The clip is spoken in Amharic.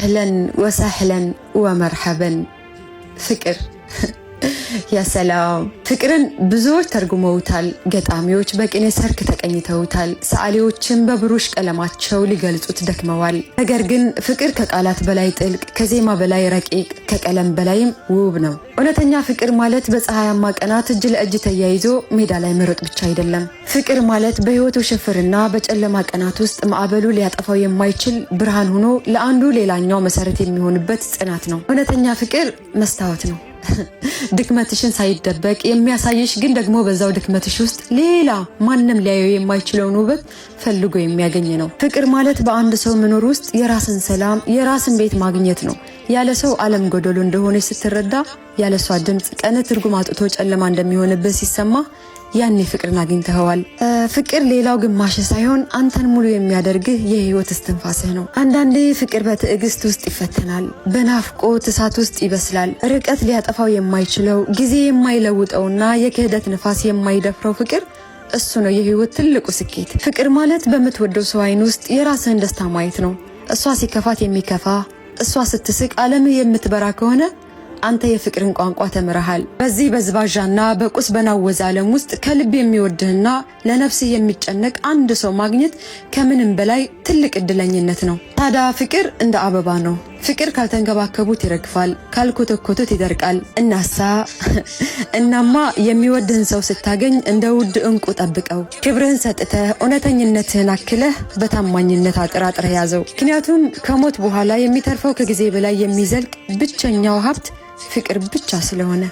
أهلا وسهلا ومرحبا። ፍቅር يا سلام! ፍቅርን ብዙዎች ተርጉመውታል። ገጣሚዎች በቅኔ ሰርክ ተቀኝተውታል። ሰዓሊዎችም በብሩሽ ቀለማቸው ሊገልጹት ደክመዋል። ነገር ግን ፍቅር ከቃላት በላይ ጥልቅ፣ ከዜማ በላይ ረቂቅ፣ ከቀለም በላይም ውብ ነው። እውነተኛ ፍቅር ማለት በፀሐያማ ቀናት እጅ ለእጅ ተያይዞ ሜዳ ላይ መሮጥ ብቻ አይደለም። ፍቅር ማለት በሕይወቱ ሽፍርና በጨለማ ቀናት ውስጥ ማዕበሉ ሊያጠፋው የማይችል ብርሃን ሆኖ ለአንዱ ሌላኛው መሰረት የሚሆንበት ጽናት ነው። እውነተኛ ፍቅር መስታወት ነው። ድክመትሽን ሳይደበቅ የሚያሳይሽ ግን ደግሞ በዛው ድክመትሽ ውስጥ ሌላ ማንም ሊያየው የማይችለውን ውበት ፈልጎ የሚያገኝ ነው። ፍቅር ማለት በአንድ ሰው መኖር ውስጥ የራስን ሰላም፣ የራስን ቤት ማግኘት ነው። ያለ ሰው ዓለም ጎደሎ እንደሆነች ስትረዳ፣ ያለ እሷ ድምፅ ቀን ትርጉም አጥቶ ጨለማ እንደሚሆንብህ ሲሰማ ያኔ ፍቅርን አግኝተኸዋል። ፍቅር ሌላው ግማሽ ሳይሆን አንተን ሙሉ የሚያደርግህ የህይወት እስትንፋስህ ነው። አንዳንዴ ፍቅር በትዕግስት ውስጥ ይፈተናል፣ በናፍቆት እሳት ውስጥ ይበስላል። ርቀት ሊያጠፋው የማይችለው፣ ጊዜ የማይለውጠውና የክህደት ንፋስ የማይደፍረው ፍቅር እሱ ነው የህይወት ትልቁ ስኬት። ፍቅር ማለት በምትወደው ሰው አይን ውስጥ የራስህን ደስታ ማየት ነው። እሷ ሲከፋት የሚከፋ፣ እሷ ስትስቅ ዓለምህ የምትበራ ከሆነ አንተ የፍቅርን ቋንቋ ተምረሃል። በዚህ በዝባዣና በቁስ በናወዘ ዓለም ውስጥ ከልብ የሚወድህና ለነፍስህ የሚጨነቅ አንድ ሰው ማግኘት ከምንም በላይ ትልቅ እድለኝነት ነው። ታዲያ ፍቅር እንደ አበባ ነው። ፍቅር ካልተንከባከቡት ይረግፋል፣ ካልኮተኮቱት ይደርቃል። እናሳ እናማ የሚወድህን ሰው ስታገኝ እንደ ውድ እንቁ ጠብቀው። ክብርህን ሰጥተህ እውነተኝነትህን አክለህ በታማኝነት አጥራጥረህ ያዘው። ምክንያቱም ከሞት በኋላ የሚተርፈው ከጊዜ በላይ የሚዘልቅ ብቸኛው ሀብት ፍቅር ብቻ ስለሆነ።